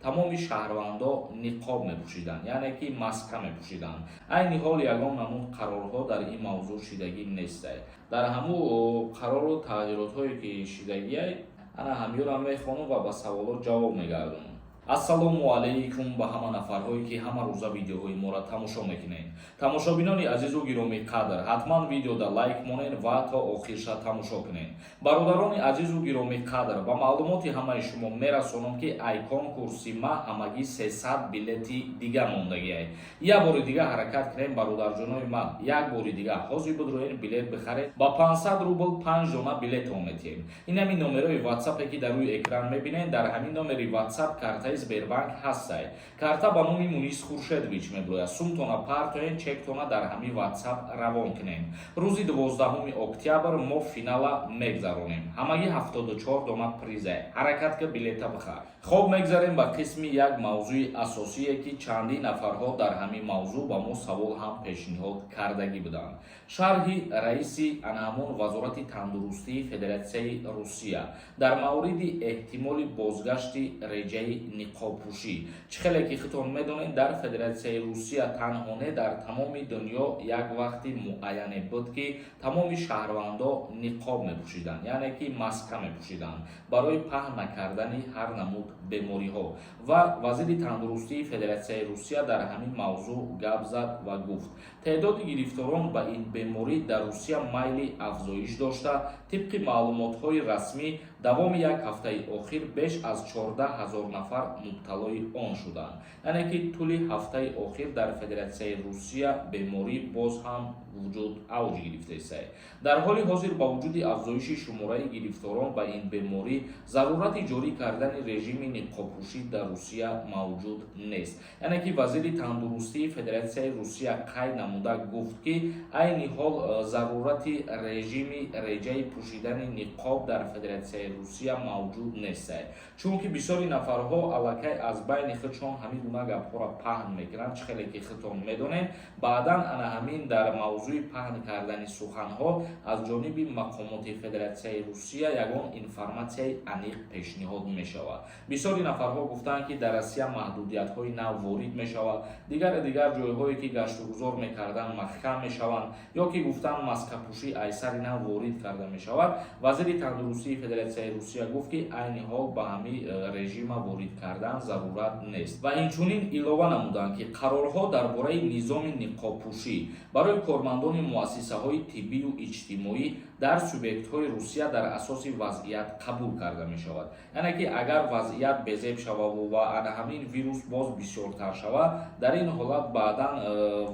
Тамоми шаҳрвандо ниқоб мепӯшиданд, яъне ки маска мепӯшиданд. Айни ҳол ягон намуд қарорҳо дар ин мавзӯъ шидагӣ нестай. Дар ҳамун қарору тағйиротҳое ки шидагиай, ана ҳамёра мехонам ва ба саволот ҷавоб мегардонам. Ассалому алайкум ба ҳама нафарҳое, ки ҳама рӯза видеоҳои моро тамошо мекунед. Тамошобинони азизу гиромӣ қадр, ҳатман видеода лайк монед ва то охирша тамошо кунед. Бародарони азизу гиромӣ қадр, ба маълумоти ҳамаи шумо мерасонам, ки ай конкурси ма ҳамагӣ 300 билети дига мондагиай. Як бори дига ҳаракат кунем, бародарҷонои ман, як бори дига ҳозир бидроен, билет бихаред. Ба 500 рубл панҷ дона билетон метиҳем. Ин ҳамин номерои ватсапе, ки дар рӯи экран мебинед, дар ҳамин номери ватсап картаи Сбербанк ҳастай. Карта ба номи Мунис Хуршедович мебирояд. Сумтона партоен, чектона дар ҳамин ватсап равон кунем. Рӯзи 12 октябр мо финала мегзаронем. Ҳамагӣ 74 дона приза. Ҳаракат ка, билета бихар. Хоб, мегзарем ба қисми як мавзӯи асосие, ки чандин нафарҳо дар ҳамин мавзӯъ ба мо савол ҳам пешниҳод кардагӣ буданд. Шарҳи раиси анаҳамон Вазорати тандурустии Федератсияи Русия дар мавриди эҳтимоли бозгашти реҷаи ниқобпӯшӣ. Чӣ хеле ки худтон медонед, дар Федератсияи Русия танҳо не, дар тамоми дунё як вақти муайяне буд, ки тамоми шаҳрвандо ниқоб мепӯшиданд, яъне ки маска мепӯшиданд барои паҳн накардани ҳар намуд бемориҳо. Ва вазири тандурустии Федератсияи Русия дар ҳамин мавзӯъ гап зад ва гуфт, теъдоди гирифторон ба ин беморӣ дар Русия майли афзоиш дошта, тибқи маълумотҳои расмӣ, давоми як ҳафтаи охир беш аз 14 ҳазор нафар мубталои он шуданд. Яъне ки тӯли ҳафтаи охир дар Федератсияи Русия беморӣ боз ҳам вуҷуд авҷ гирифтааст. Дар ҳоли ҳозир, ба вуҷуди афзоиши шумораи гирифторон ба ин беморӣ, зарурати ҷорӣ кардани режими ниқобпӯшӣ дар Русия мавҷуд нест. Яъне ки вазири тандурустии Федератсияи Русия қайд намуда гуфт, ки айни ҳол зарурати режими реҷаи пӯшидани ниқоб дар Федератсияи Русия мавҷуд нест, чунки бисёри нафарҳо аллакай аз байни худшон ҳамин гуна гапҳоро паҳн мекунанд. Чӣ хеле ки худтон медонед, баъдан ана ҳамин дар мавзӯи паҳн кардани суханҳо аз ҷониби мақомоти Федератсияи Русия ягон информатсияи аниқ пешниҳод мешавад. Бисёри нафарҳо гуфтанд, ки дар Россия маҳдудиятҳои нав ворид мешавад, дигаре дигар ҷойҳое, ки гаштугузор мекарданд, маҳкам мешаванд, ё ки гуфтанд, маскапӯшӣ айсари нав ворид карда мешавад. Вазири тандурустии Федератсияи Русия гуфт, ки айни ҳол ба ҳамин режима ворид кардан зарурат нест ва инчунин илова намуданд, ки қарорҳо дар бораи низоми ниқобпӯшӣ барои кормандони муассисаҳои тиббию иҷтимоӣ дар субъектҳои Русия дар асоси вазъият қабул карда мешавад. Яъне ки агар вазъият безеб шававу ва ана ҳамин вирус боз бисёртар шавад, дар ин ҳолат баъдан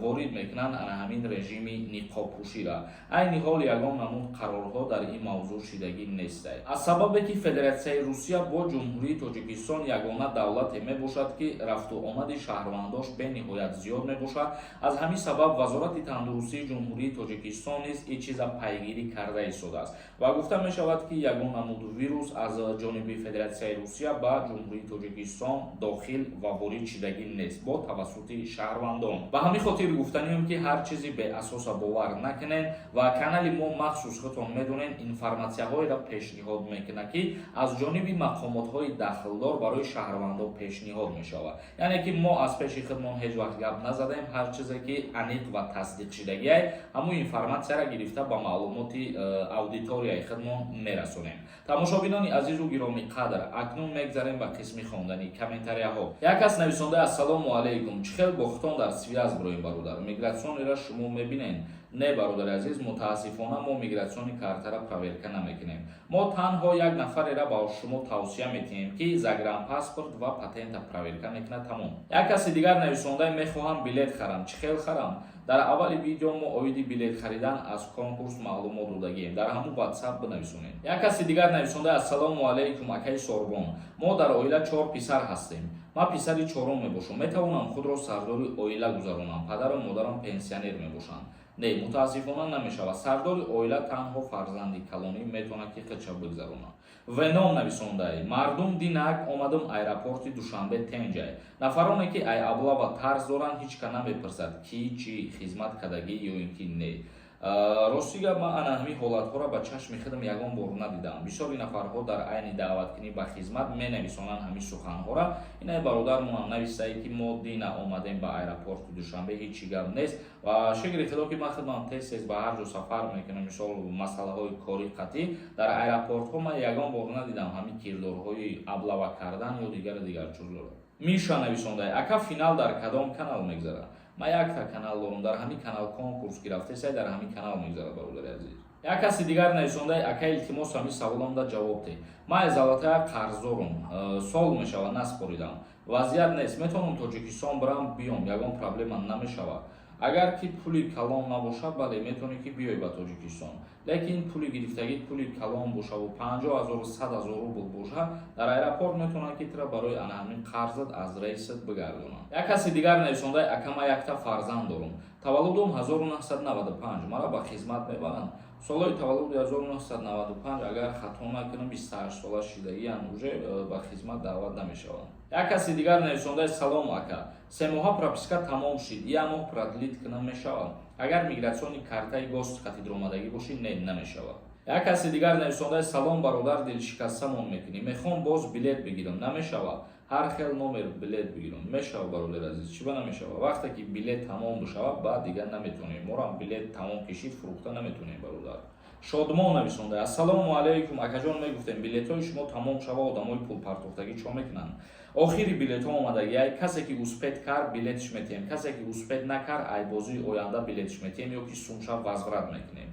ворид мекунанд ана ҳамин режими ниқобпӯширо. Айни ҳол ягон намуд қарорҳо дар ин мавзӯъ шидагӣ нестай. Аз сабабе ки Федератсияи Русия бо Ҷумҳурии Тоҷикистон ягона давлате мебошад, ки рафту омади шаҳрвандош бениҳоят зиёд мебошад, аз ҳамин сабаб Вазорати тандурустии Ҷумҳурии Тоҷикистон низ ин чиза пайгирӣ карда истодааст ва гуфта мешавад, ки ягон намуд вирус аз ҷониби Федератсияи Русия ба Ҷумҳурии Тоҷикистон дохил ва ворид шидагӣ нест бо тавассути шаҳрвандон. Ба ҳамин хотир гуфтанием, ки ҳар чизи беасоса бовар накунед ва канали мо махсус, худтон медонед, информатсияҳоеро пешниҳод мекунад, ки аз ҷониби мақомотҳои дахлдор барои шаҳрвандон пешниҳод мешавад. Яъне ки мо аз пеши худмон ҳеҷ вақт гап назадаем. Ҳар чизе ки аниқ ва тасдиқшидагиай, ҳамун информатсияро гирифта, ба маълумоти аудиторияи худмон мерасонем. Тамошобинони азизу гиромӣ қадр, акнун мегзарем ба қисми хондани комментарияҳо. Як кас нависонда: «Ассалому алайкум, чӣ хел бо худтон дар связь бироем, бародар? Миграционныйра шумо мебинед?» Не, бародари азиз, мутаассифона, мо миграционный картара проверка намекунем. Мо танҳо як нафарера ба шумо тавсия метиҳем, ки загранпаспорт ва патента проверка мекунад, тамом. Як каси дигар нависонда: «Мехоҳам билет харам, чӣ хел харам?» Дар аввали видео мо оиди билет харидан аз конкурс маълумот додагием, дар ҳамун ватсап бинависонед. Як каси дигар нависонда: «Ассалому алайкум, акаи Сорбон, мо дар оила чор писар ҳастем, ман писари чорум мебошам. Метавонам худро сардори оила гузаронам? Падару модарам пенсионер мебошанд». Не, мутаассифона, намешавад. Сардори оила танҳо фарзанди калонӣ метавонад, ки худша бигзаронад. Веном нависондай: «Мардум, динак омадам аэропорти Душанбе, тенҷай. Нафароне ки ай облава тарс доранд, ҳеҷ ка намепурсад, ки чӣ хизмат кардагӣ ё ин ки не». Рости гап, ман ана ҳамин ҳолатҳоро ба чашми худам ягон бор надидам. Бисёри нафарҳо дар айни даъваткунӣ ба хизмат менависонанд ҳамин суханҳоро. Инай бародармонам нависае, ки мо дина омадем ба аэропорти Душанбе, ҳечи гап нест. Ва шукри Худо, ки ман худам тез тез ба ҳар ҷо сафар мекунам, мисол, масъалаҳои корӣ қатъӣ. Дар аэропортҳо ман ягон бор надидам ҳамин кирдорҳои облава кардан ё дигару дигар чизҳоро. Миша нависонда: «Ака, финал дар кадом канал мегзарад?» Ман якта канал дорам, дар ҳамин канал конкурс гирафтесай, дар ҳамин канал мегзарад, бародари азиз. Як каси дигар нависонда: «Ака, илтимос, ҳамин саволамда ҷавоб деҳ. Ман аз Золотая қарздорум, сол мешавад, наспоридам. Вазъият нест, метавонам Тоҷикистон бирам, биём, ягон проблема намешавад?» Агар ки пули калон набошад, бале, метавонӣ ки биёй ба Тоҷикистон. Лекин пули гирифтагӣ пули калон бошаву 50 0-у 100 000 рубл бошад, дар аэропорт метавонанд, ки тура барои ана ҳамин қарзат аз рейсат бигардонанд. Як каси дигар нависонда: «Ака, ман якта фарзанд дорум, таваллудум 1995, мара ба хизмат мебаранд?» Солҳои таваллуди 1995, агар хато накунам, 28 сола шидагиан, уже ба хизмат даъват намешаванд. Як каси дигар нависондаи: «Салом, ака, 3 моҳа прописка тамом шид, як моҳ продлить кунам, мешавад?» Агар миграционный картаи гост хати дуромадагӣ бошӣ, не, намешавад. Як каси дигар нависондаи: «Салом, бародар, дилшикастамон мекунӣ, мехоҳам боз билет бигирам, намешавад? Ҳар хел номер билет бигирам мешавад?» Бародари азиз, чӣ ба намешавад? Вақте ки билет тамом бишавад, баъд дигар наметавонем. Морам билет тамом кишид, фурӯхта наметавонем, бародар. Шодмон нависонда: «Ассалому алайкум, акаҷон, мегуфтем, билетҳои шумо тамом шава, одамои пулпартохтагӣ чо мекунанд? Охири билетҳо омадагӣ, ай касе ки успеть кард, билетш метиҳем, касе ки успеть накард, ай бозии оянда билетш метиҳем ё ки сумша возврат мекунем».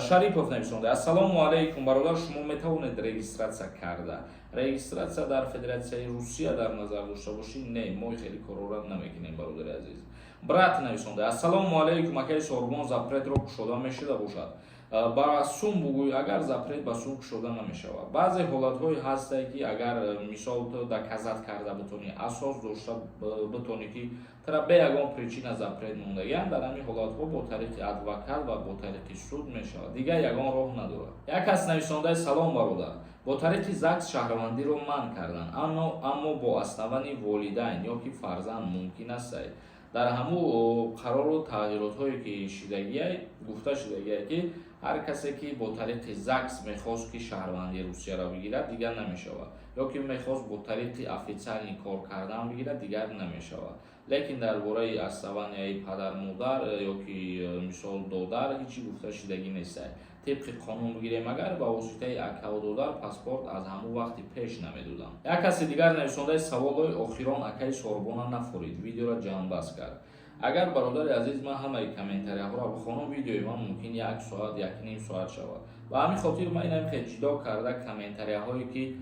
Шарипов нависонда: «Ассалому алайкум, бародар, шумо метавонед регистрация карда?» Регистрация дар Федератсияи Русия дар назар дошта бошӣ, не, мо хеле корора намекунем, бародари азиз. Брат нависонда: «Ассалому алайкум, акаи Сорбон, запретро кушода мешуда бошад, ба сум бугӯй?» Агар запрет ба сум кушода намешавад. Баъзе ҳолатҳое ҳастае, ки агар, мисол, ту доказать карда бутонӣ, асос дошта бутонӣ, ки тара бе ягон причина запрет мондагиам, дар ҳамин ҳолатҳо бо тариқи адвокат ва бо тариқи суд мешавад, дигар ягон роҳ надорад. Як кас нависондаи: «Салом, бародар, бо тариқи ЗАГС шаҳрвандиро манъ карданд, аммо бо основании волидайн ё ки фарзанд мумкин астай?» Дар ҳамун қарору тағйиротҳое ки шидагиай, гуфта шидагиай, ки ҳар касе ки бо тариқи ЗАГС мехост, ки шаҳрвандии Русияро бигирад, дигар намешавад, ё ки мехост бо тариқи официальный кор кардан бигирад, дигар намешавад. Лекин дар бораи основанияи падар-модар ё ки, мисол, додар ҳечи гуфта шидагӣ нестай. Тибқи қонун бигирем, агар ба воситаи акаву додар паспорт аз ҳамун вақти пеш намедоданд. Як каси дигар нависондаи: «Саволҳои охирон акаи Сорбона нафурид, видеоро ҷамъбаст кард». Агар, бародари азиз, ман ҳамаи комментарияҳоро бихонам, видеои ман мумкин як соат, 1,5 соат шавад. Ба ҳамин хотир ман инам хел ҷудо карда, комментарияҳое ки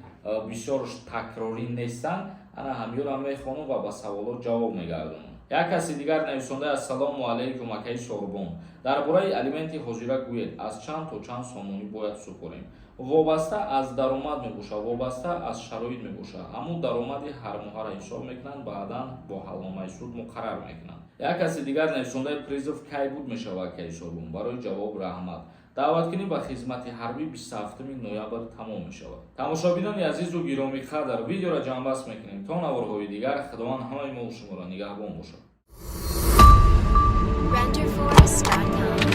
бисёр такрорӣ нестанд, ана ҳамёро мехонам ва ба саволҳо ҷавоб мегардонам. Як каси дигар нависонда: «Ассалому алайкум, акаи Сорбон, дар бораи алименти ҳозира гӯед, аз чанд то чанд сомонӣ бояд супорем?» Вобаста аз даромад мебошад, вобаста аз шароит мебошад. Ҳамун даромади ҳармоҳаро ҳисоб мекунанд, баъдан бо ҳалномаи суд муқаррар мекунанд. Як каси дигар нависондаи: «Призыв кай буд мешавад, акаи Сорбон? Барои ҷавоб раҳмат». Даъваткунӣ ба хизмати ҳарбӣ 27 ноябр тамом мешавад. Тамошобинони азизу гиромиқадр, видеоро ҷамъбаст мекунем. То наворҳои дигар, Худованд ҳамаи мо шуморо нигаҳбон бошад. Renderforest.com.